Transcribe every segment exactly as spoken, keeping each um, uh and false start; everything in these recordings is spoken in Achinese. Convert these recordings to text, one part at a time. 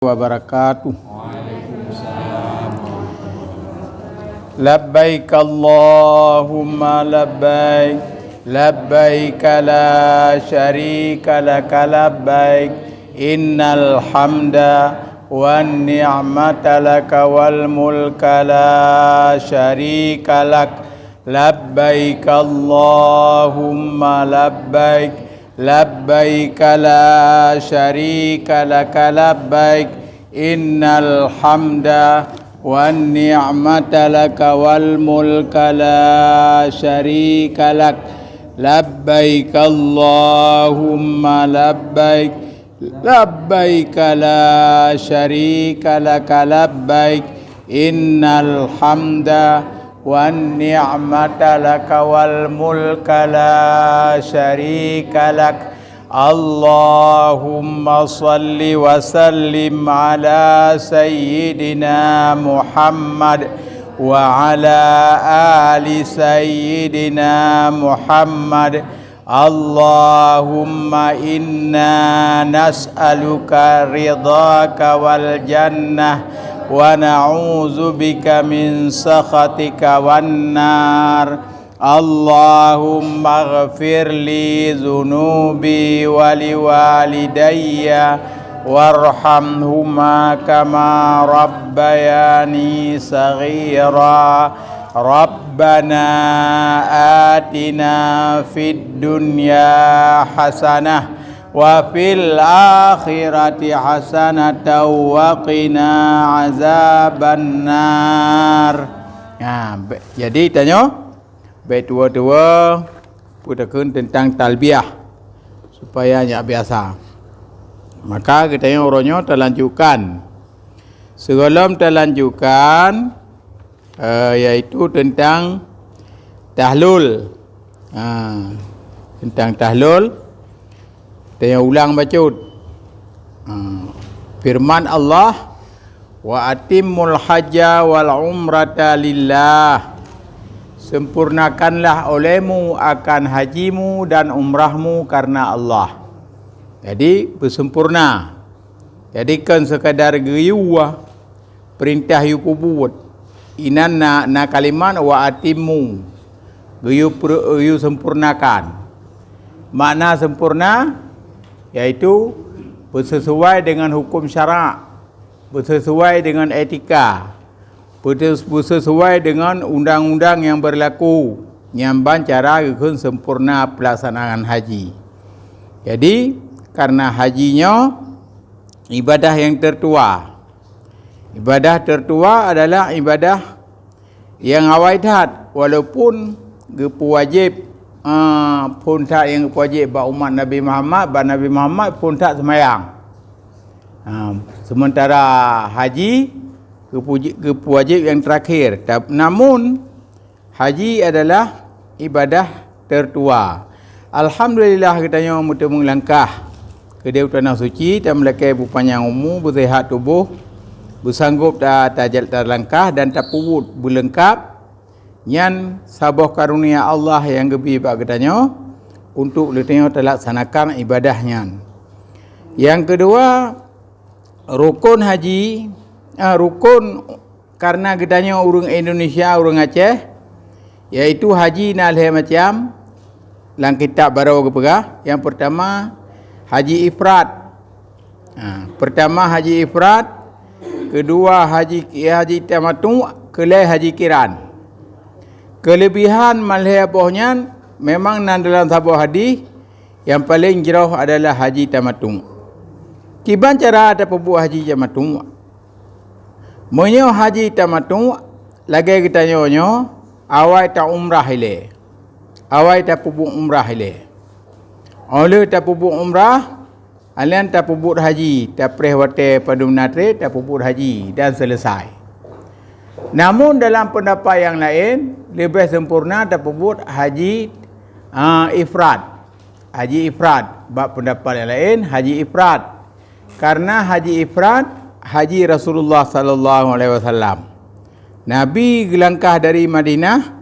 wabarakatuh. Labbaik Allahumma labbaik. Labbaik la syarika laka labbaik. Innal hamda wan ni'mata laka wal mulka la syarika lak. Labbaik Allahumma labbaik. Labbaik la syarika laka labbaik. Innal hamda wan ni'mata laka wal mulka la syarika lak. Labbaik Allahumma labbaik. Labbaik la syarika laka labbaik. Innal hamda wan ni'mata laka wal mulka la syarika lak. Allahumma salli wa sallim ala sayyidina Muhammad wa ala ali sayyidina Muhammad. Allahumma inna nas'aluka ridhaka wal jannah wa na'udzubika min sakhatika wan nar. Allahumma ighfir li dzunubi wa li walidayya warhamhuma kama rabbayani shaghira. Rabbana atina fid dunya hasanah wa fil akhirati hasanatan wa qina azabannar. Nah, be-, jadi tanyoe, bék tuwoe-tuwoe peutakheun teuntang talbiah, supaya nyak biasa. Maka geutanyoe uroe nyoe talanjutkan. Sigohlom talanjutkan, eh, yaitu teuntang tahlul. Ha, teuntang tahlul, tanyoe ulang bacut. Ha, firman Allah, "Wa atimmul hajja wal umrata lillah." Sempurnakanlah olehmu akan hajimu dan umrahmu karena Allah. Jadi, beusempurna. Jadi, kon sekadar geuyue, perintah yue peubuet. Inan na, na kalimat wa atimmu, geuyue per-, geuyue sempurnakan. Makna sempurna, yaitu beuseusuai dengan huköm syarak, beuseusuai dengan etika, beuseu-, beuseusuai dengan undang-undang nyang beurlaku, nyan ban cara geukheun sempurna peulaksanaan haji. Jadi, karena haji nyoe ibadah nyang tertua. Ibadah tertua adalah ibadah nyang awai that, walaupun geupeuwajéb, ah, phon that nyang geupeuwajéb bak umat Nabi Muhammad, bak Nabi Muhammad phon that seumayang. Ah, sementara haji geupeuji-, geupeuwajéb nyang terakhir. Ta-, namun, haji adalah ibadah tertua. Alhamdulillah, geutanyoe meuteumeung langkah keudeh u Tanah Suci, tameulakée beupanyang umu, beuseuhat tuboh, beusanggop ta-, tajal-, talangkah dan tapeubuet beuleungkab. Nyan saboh karunia Allah nyang geubri bak geutanyoe untuk geutanyoe talaksanakan ibadah nyan. Nyang keudua, rukon haji, ah, rukon karena geutanyoe ureuëng Indonesia, ureuëng Aceh, yaitu haji na lhée macam lam kitab baroe geupeugah. Nyang peurtama, haji ifrad. Ha, peurtama haji ifrad, keudua haji, haji tamatu, keulhée haji kiran. Keuleubihan malhée boh nyan memang na dalam saboh hadih, nyang paleng jroh adalah haji tamatu. Kiban cara tapeubuet haji tamatu? Meunyoe haji tamatu, lagée geutanyoe nyoe, awai ta umrah ilée. Awai tapeubuet umrah ilée. Óh lheueh tapeubuet umrah, alèh tapeubuet haji, tapreh watée padum na treb tapeubuet haji dan seuleusai. Namun dalam peundapat nyang laén, leubeh sempurna tapeubuet haji, a, ifrad. Haji ifrad, bak peundapat nyang laén, haji ifrad. Karena haji ifrad, haji Rasulullah sallallahu alaihi wasallam. Nabi geulangkah dari Madinah,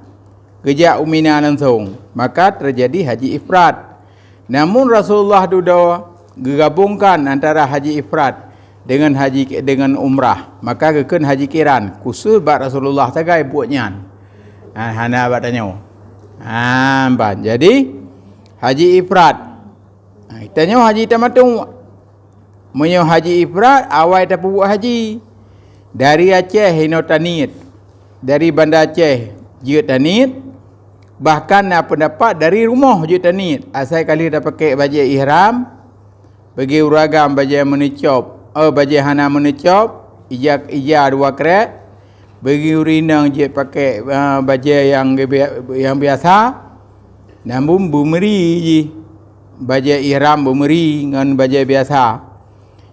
geujak u Mina langsong, maka teujadi haji ifrad. Namun Rasulullah dudoe geugabongkan antara haji ifrad deungon haji, deungon umrah, maka geukheun haji kiran, khusus bak Rasulullah sagai buet nyan. Ha, hana bak tanyoe. Ha, ban. Jadi, haji ifrad. Ha, tanyoe haji tamatu. Meunyoe haji ifrad, awai tapeubuet haji. Dari Aceh inoe taniet. Dari Banda Aceh jeuet taniet. Bahkan na peundapat dari rumoh jeuet taniet. Asai ka lheueh tapakèk bajèe ihram, bagi ureueng agam bajèe meuneucop, eh, bajèe hana meuneucop, ija, ija dua krek, bagi ureueng inong jeuet pakèk, eh, bajèe nyang geubia-, nyang biasa, namun beumeuri jih, bajèe ihram beumeuri ngon bajèe biasa.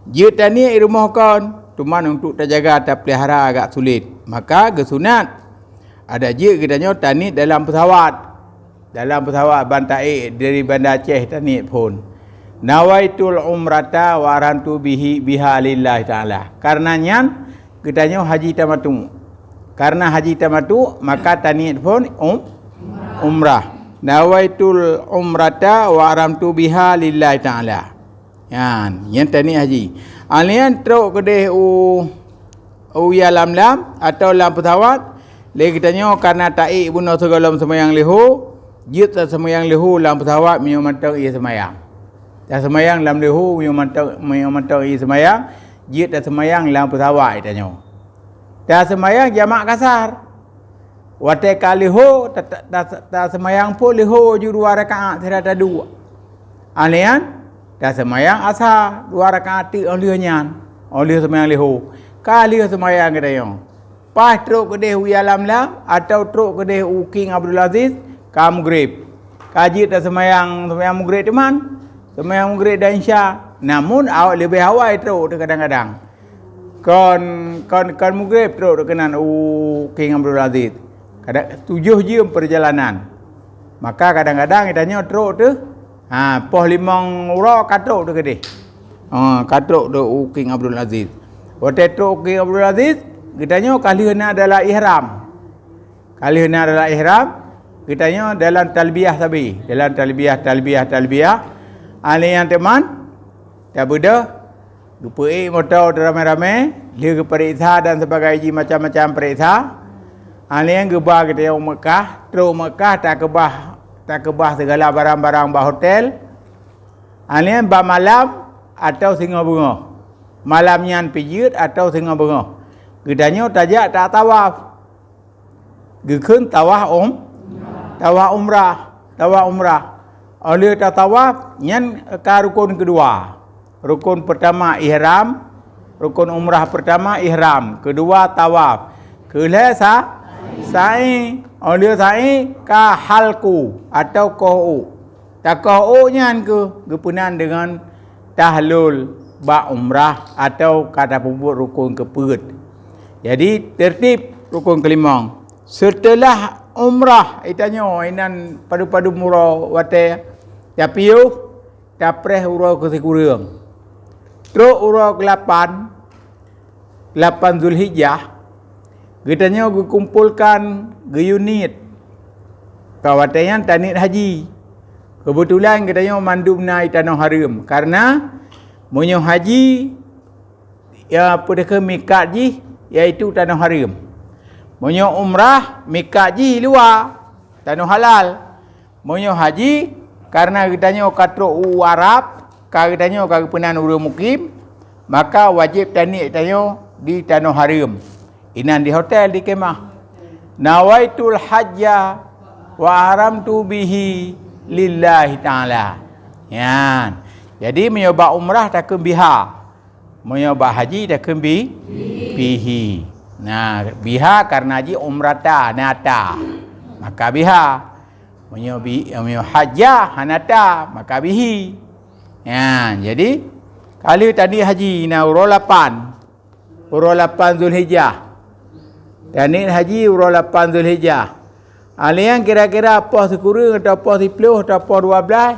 Jeuet taniet i rumoh kon, teuma untuk tajaga, tapeulihara agak sulet. Maka geusunat, adak jeuet geutanyoe taniet dalam peusawat. Dalam peusawat ban taék dari Banda Aceh taniet phôn. Nawaitul umrata wa ahramtu bihi, biha lillahi ta'ala. Karena nyan, geutanyoe haji tamatu. Karena haji tamatu, maka taniet phôn um-, umrah. Nawaitul umrata wa ahramtu biha lillahi ta'ala. Nyan, nyan taniet haji. Alèh nyan trok keudeh u, u Raya Lamlam atau lam peusawat, lé geutanyoe karena taék bunoe sigohlom seumayang leuhô, jeuet taseumayang leuhô lam peusawat meunyoe mantong ie seumayang. Taseumayang lam leuhô meunyoe mantong, meunyoe mantong ie seumayang, jeuet taseumayang lam peusawat geutanyoe. Taseumayang jamak kasar. Watèe ka leuhô, ta-, ta-, ta-, taseumayang phôn leuhô ju dua rakaat sira taduek. Alèh nyan, taseumayang asa dua rakaat teuk óh lheueh nyan, óh lheueh seumayang leuhô. Ka lheueh seumayang geutanyoe. Paih trok keudeh u Raya Lamlam atau trok keudeh u King Abdul Aziz, ka mugreb. Ka jeuet taseumayang, seumayang mugreb teuma. Seumayang mugreb dan isya. Namun, awak leubeh awai trok teuh kadang-kadang. Kon, kon, kon mugreb trok teuh keunan u King Abdul Aziz. Kada-, tujoh jeuem peurjalanan. Maka kadang-kadang geutanyoe trok teuh, ha, poh limong uroe ka trok teuh keudeh. Ha, ka trok teuh u King Abdul Aziz. Watèe trok u King Abdul Aziz, geutanyoe ka lheueh na dalam ihram. Ka lheueh na dalam ihram, geutanyoe dalam talbiyah sabe. Dalam talbiyah, talbiyah, talbiyah. Alèh nyan teuma, tabeudôh, geupeuék moto ramé-ramé, lheueh geupareksa dan sibagai jih macam-macam pareksa. Alèh nyan geuba geutanyoe u Meukah, trok u Meukah takeubah, takeubah sigala barang-barang bak hotel. Alèh nyan bak malam atau singoh beungoh. Malam nyan pih jeuet atau singoh beungoh. Geutanyoe tajak tatawaf. Geukheun tawaf um-, tawaf umrah, tawaf umrah. Óh lheueh tatawaf, nyan ka rukon keudua. Rukon peurtama ihram, rukon umrah peurtama ihram, keudua tawaf, keulhèe sa-, sa'i. Óh lheueh sa'i ka halku atau koh ôk. Takoh ôk nyan kheueh geupeunan deungon tahlul bak umrah atau ka tapeubuet rukon keupeuet. Jadi, tertib rukon keulimong. Seuteulah umrah, geutanyoe inan padub-padub uroe watèe tapiôh, tapreh uroe keu sikureueng. Trok uroe keulapan, lapan Zulhijjah, geutanyoe geukumpolkan geuyue niet. Ka watèe nyan taniet haji. Keubeutulan geutanyoe mandum na i tanoh hareuem, kareuna meunyoe haji, ya, peue teuh kheun mikat jih, yaitu tanoh hareuem. Meunyoe umrah, mikat jih luwa, tanoh halal. Meunyoe haji, kareuna geutanyoe ka trok u Arab, ka geutanyoe ka geupeunan ureuëng mukim, maka wajéb taniet tanyoe di tanoh hareuem, inan di hotel, di khemah. Nawaitul hajja wa ahramtu bihi lillahi ta'ala. Nyan. Jadi, meunyoe bak umrah takheun biha. Meunyoe bak haji takheun bi-, bihi. Nah, biha kareuna jih umrata, na ta. Maka biha. Meunyoe bi-, meunyoe hajja hana ta, maka bihi. Nyan, jadi, ka lheueh taniet haji na uroe lapan. Uroe lapan Zulhijjah. Taniet haji uroe lapan Zulhijjah. Alèh nyan kira-kira poh sikureueng atau poh siplôh atau poh dua blaih,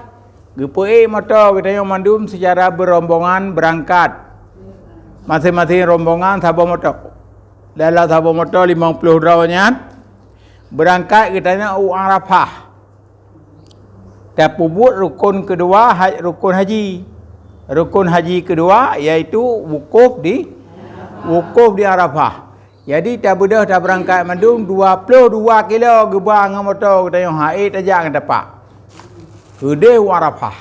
geupeuék moto geutanyoe mandum seucara beurombongan beurangkat. Maséng-maséng rombongan saboh moto. Dalam saboh moto limong plôh droe nyan, beurangkat geutanyoe u Arafah. Tapeubuet rukon keudua ha-, rukon haji. Rukun haji keudua, yaitu wukuf di, wukuf di Arafah. Jadi, tabeudôh tabeurangkat mandum dua ploh dua kilo geuba ngon moto geutanyoe, han ék tajak ngon tapak. Keudeh u Arafah.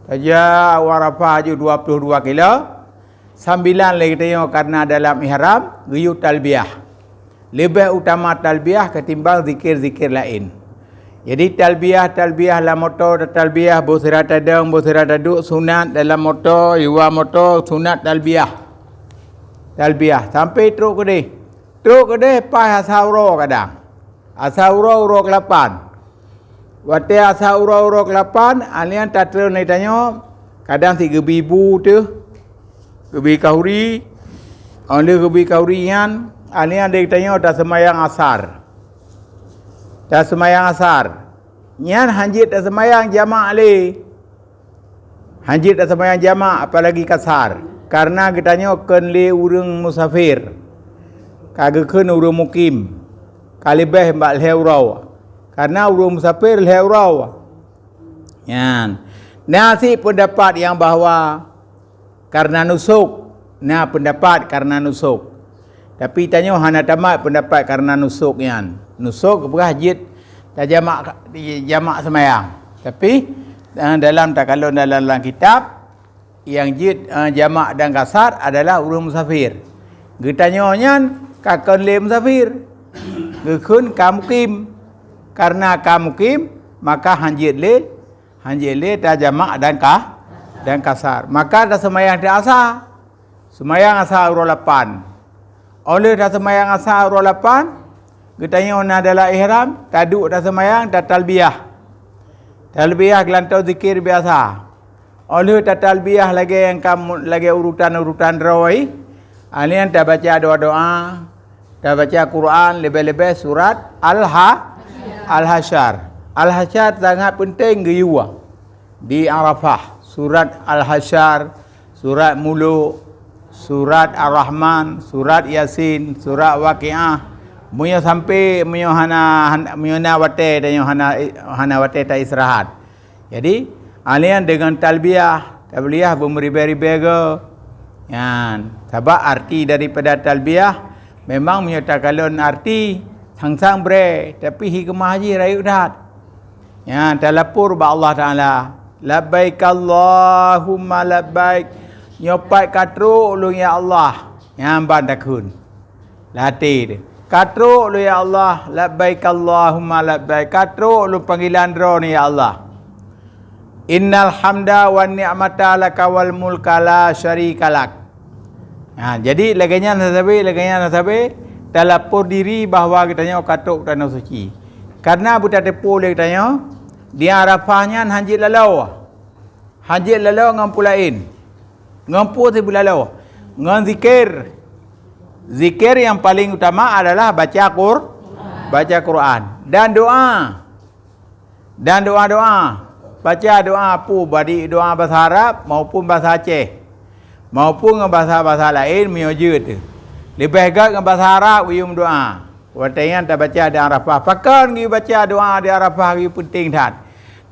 Tajak u Arafah aju dua ploh dua kilo, sambilan lé geutanyoe karena dalam ihram, geuyue talbiyah. Leubeh utama talbiyah ketimbang zikir-zikir laén. Jadi, talbiyah-talbiyah lam moto, talbiyah boh sira tadong, boh sira taduek, sunat dalam moto, luwa moto, sunat talbiyah. Talbiyah, sampai trok keudeh. Trok keudeh paih asa uroe kadang. Asa uroe, uroe keulapan. Watée asa uroe, uroe keulapan, alèh nyan tatreun lé tanyoe, kadang sit geubi bu teuh, geubi kahuri, óh lheueh geubi kahuri nyan, alèh nyan lé tanyoe taseumayang asar. Taseumayang asar. Nyan han jeuet taseumayang jamak lé. Han jeuet taseumayang jamak, apalagi kasar. Karena geutanyoe kon lé ureuëng musafir. Ka geukheun ureuëng mukim. Ka leubeh bak lhée uroe. Karena ureuëng musafir lhée uroe. Nyan. Na sit peundapat nyang bahwa karena nusuk. Na peundapat karena nusuk. Tapi tanyoe hana tamat peundapat karena nusuk nyan. Nusuk peugah jeuet tajamak, jamak seumayang. Tapi, eh, dalam takalon dalam, dalam kitab, nyang jeuet, eh, jamak dan kasar adalah ureuëng musafir. Geutanyoe nyan ka kon lé musafir. Geukheun ka mukim. Karena ka mukim, maka han jeuet lé, han jeuet lé tajamak dan ka, dan kasar. Maka taseumayang di asa. Seumayang asa uroe lapan. Óh lheueh taseumayang asa uroe lapan, geutanyoe na dalam ihram, taduek taseumayang, tatalbiyah. Talbiyah geulantoe zikir biasa. Óh lheueh tatalbiyah lagée nyang ka mu-, lagée urutan-urutan droe, alèh nyan tabaca doa-doa, tabaca Quran, leubeh-leubeh surat Al-Ha-, Al-Hasyr. Al-Hasyr sangat peunteng geuyue di Arafah, surat Al-Hasyr, surat Muluk, surat Ar-Rahman, surat Yasin, surat Waqiah. Meunyoe sampai, meunyoe hana, hana, meunyoe na watée, tanyoe hana, hana watée taistirahat. Jadi, alèh nyan deungon talbiyah, talbiyah beumeuribée-ribée goe. Nyan, sabab arti daripada talbiyah, memang meunyoe takalon arti, sang-sang brée, tapi hikmah jih rayeuk that. Nyan, talapor bak Allah Taala, "Labbaik Allahumma labbaik." Nyoe pat ka trok lôn, ya Allah. Nyan ban takheun. Lam até teuh. "Ka trok lôn, ya Allah. Labbaik Allahumma labbaik. Ka trok lôn panggilan Droeneuh, ya Allah. Innal hamda wan ni'mata laka wal mulka la syarika lak." Ha, jadi lagée nyan sabe, lagée nyan sabe, talapor diri bahwa geutanyoe ka trok tanoh suci. Karena beutateupeue lé geutanyoe, di Arafah nyan han jeuet laloe. Han jeuet laloe ngon peue laén. Ngon peue sit beulaloe. Ngon zikir. Zikir nyang paleng utama adalah baca Qur-, baca Quran. Dan doa. Dan doa-doa. Baca doa peue, baik doa bahasa Arab maupun bahasa Aceh. Maupun ngon bahasa-bahasa laén meunyoe jeuet. Leubeh gét ngon bahasa Arab geuyue meudoa. Watée nyan tabaca di Arafah. Pakon geubaca doa di Arafah geuyue peunteng that?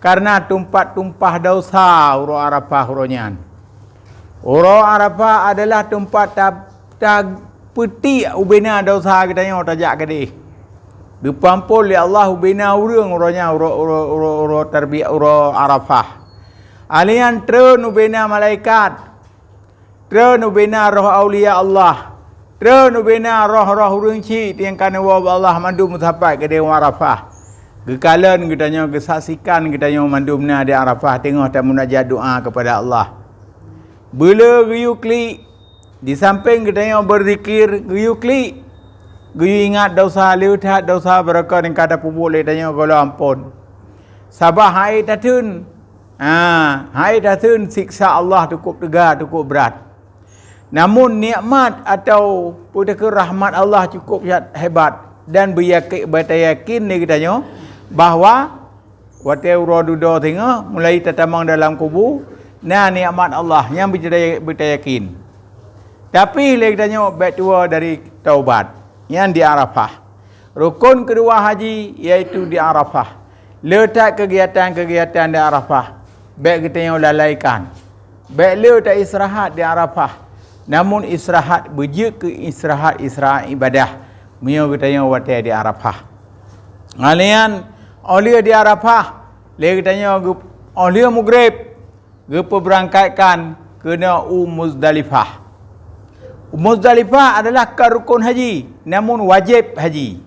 Karena teumpat tumpah desya uroe Arafah uroe nyan. Uroe Arafah adalah teumpat ta-, tapeutik ubena desya geutanyoe tajak keudeh. Geupeuampon lé Allah ubena ureuëng uroe nyan, uroe, uroe, uroe, uroe tarbi-, uroe Arafah. Alèh nyan treun ubena malaikat. Treun ubena roh aulia Allah. Treun ubena roh-roh ureuëng chik nyang ka neuwoe bak Allah mandum meusapat keudeh u Arafah. Geukalon geutanyoe, geusaksikan geutanyoe mandum na di Arafah teungoh tamunajat doa keupada Allah. Beuleu geuyue klik, di sampéng geutanyoe beuzikir, geuyue klik, geuyue ingat desya, le that desya barokon nyang ka tapeubuet lé tanyoe gohlom ampon. Sabab han ék tatheun, ha, han ék tatheun siksa Allah cukup teuga, cukup brat. Namun nikmat atau peue takheun rahmat Allah cukup hebat dan beuyaki-, beutayakin lé geutanyoe bahwa watée uroe dudoe singoh mulai tatamong dalam kubu, na nikmat Allah nyang beutaya-, beutayakin. Tapi lé geutanyoe bék tuwoe dari taubat, nyan di Arafah. Rukon keudua haji yaitu di Arafah. Le that keugiatan-keugiatan di Arafah bék geutanyoe lalaikan. Bék le ta-istirahat di Arafah, namun istirahat beujeuet keu istirahat-istirahat ibadah meunyoe geutanyoe watée di Arafah. Ngon lagée nyan, óh lheueh di Arafah, lé geutanyoe geu-, óh lheueh mugreb, geupeubeurangkatkan keunoe u Muzdalifah. Muzdalifah adalah ka rukon haji, namun wajéb haji.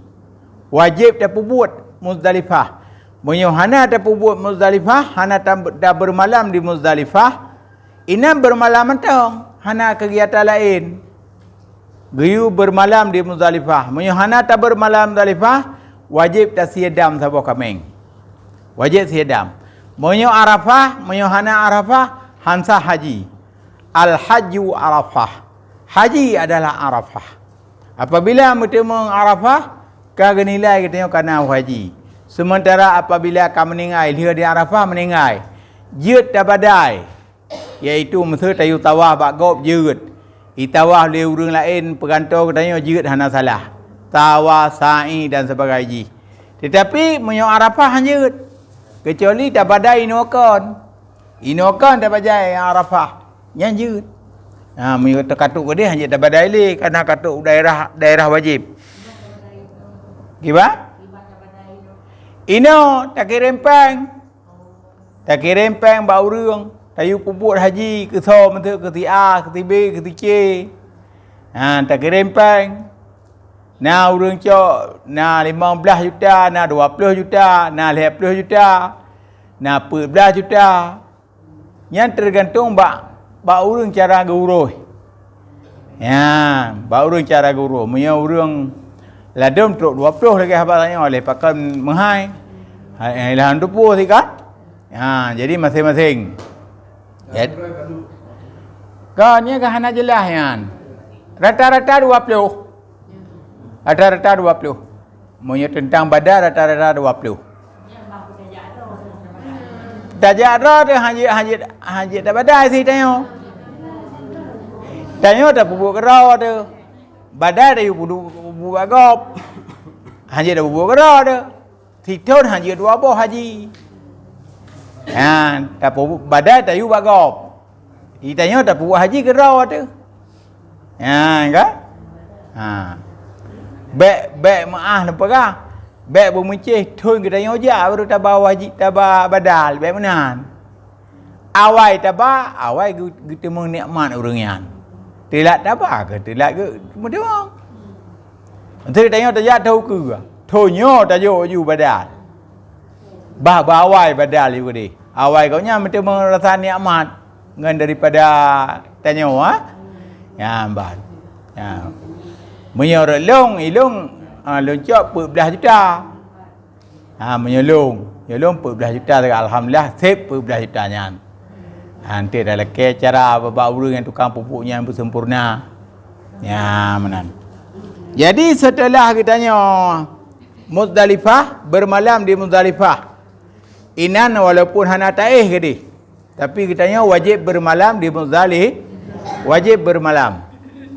Wajéb tapeubuet Muzdalifah. Meunyoe hana tapeubuet Muzdalifah, hana ta-, tabeureumalam di Muzdalifah, inan beureumalam mantong, hana keugiatan laén. Geuyue beureumalam di Muzdalifah. Meunyoe hana tabeureumalam Muzdalifah, wajéb tasie dam saboh kaméng. Wajéb sie dam. Meunyoe Arafah, meunyoe hana Arafah, han sah haji. Al-hajju Arafah. Haji adalah Arafah. Apabila meuteumeung Arafah, ka geunilai geutanyoe kana haji. Seumeuntara apabila ka meuninggai, lheueh di Arafah meuninggai, jeuet tabadai, yaitu meuseu tayue tawaf bak gob jeuet. Itawaf lé ureuëng laén peugantoe geutanyoe jeuet hana salah. Tawaf, sa'i dan sebagai jih. Teutapi meunyoe Arafah han jeuet, keucuali tabadai inoe kon. Inoe kon tabadai Arafah, nyan jeuet. Ha, meunyoe teukatuk keudeh han jeuet tabadai lé, kana katuk daerah, daerah wajéb. Kiban? Inoe takirém péng. Takirém péng bak ureuëng, tayue peubuet haji keu soe meuteuk, keu si A, keu si B, keu si C. Ha, takirém péng. Na ureuëng cok, na limong blaih juta, na dua ploh juta, na lhée ploh juta, na peuet blaih juta. Nyan teugantung bak, bak ureuëng cara geuuroh. Ya, bak ureuëng cara geuuroh. Meunyoe ureuëng ladôm trok dua ploh lagée haba tanyoe, lé pakon meuhai. Hai, hai, lahan tupu sikat. Ya, jadi maséng-maséng. Ya. Kon nyan ka hana jeulaih nyan. Rata-rata dua ploh. Rata-rata dua ploh. Meunyoe teuntang badan rata-rata dua ploh. Tajak droe teuh han jeuet, han jeuet, han jeuet tabadai sit tanyoe. Tanyoe tapeubuet keudroe teuh. Badai tayue peubuet bak gob. Han jeuet tapeubuet keudroe teuh. Sithon han jeuet dua boh haji. Ha, tapeubuet badai tayue bak gob. Di tanyoe tapeubuet haji keudroe teuh. Ha, kan? Ha. Bék, bék meuáh neupeugah, bék beumeucéh thon geutanyoe jak baru taba wajéb, taba badal, bék meunan. Awai taba, awai geu-, geuteumeung nikmat ureuëng nyan. Teulat taba keu teulat geu-, geuteumeung. Meuseuti tanyoe tajak thon ukeue, thon nyoe tajok ju badal. Bah, bah awai badal ju keudeh. Awai gobnyan meuteumeung rasa nikmat ngon daripada tanyoe, ha? Nyan ban. Ya. Meunyoe rot lôn, ilôn, ha, lôn cok peuet blaih juta. Ha, meunyoe lôn, meunyoe lôn peuet blaih juta, alhamdulillah, sép peuet blaih juta nyan. Ha, enteuk talakée cara bak ureuëng nyang tukang pupuk nyan beusempurna. Ya, meunan. Jadi, seuteulah geutanyoe Muzdalifah, beureumalam di Muzdalifah. Inan walaupun hana taéh keudeh, tapi geutanyoe wajéb beureumalam di Muzdali-, wajéb beureumalam.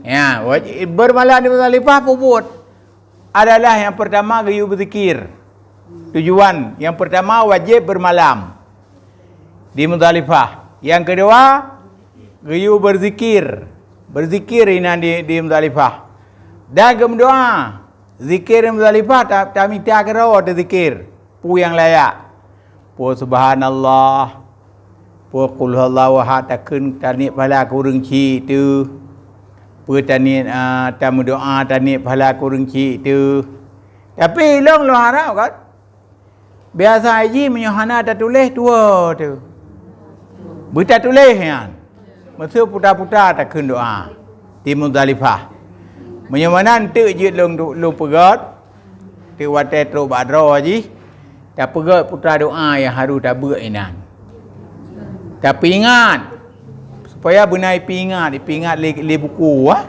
Ya, wajéb beureumalam di Muzdalifah peubuet adalah nyang peurtama geuyue beuzikir. Tujuan nyang peurtama wajéb beureumalam di Muzdalifah. Nyang keudua geuyue beuzikir. Beuzikir inan di, di Muzdalifah. Dan geumeudoá. Zikir Muzdalifah ta-, tamita keudroe teuzikir, peue nyang layak. Peue subhanallah, peue qul huwallahu ahad takheun taniet pahala keu ureuëng chik teuh. Peue taniet, a, tameudoá taniet pahala keu ureuëng chik teuh. Tapi ilôn lôn harab kan, biasa jih meunyoe hana tatuléh tuwoe teuh. Beutatuléh nyan. Meuseu puta-puta takheun doá di Muzdalifah. Meunyoe meunan teuk jeuet lôn, lôn peugét, teuk watée trok bak droe jih, tapeugét puta doá nyang harôh tabeuet inan. Tapeuingat, supaya beuna ipeuingat, ipeuingat lé, lé buku, ah.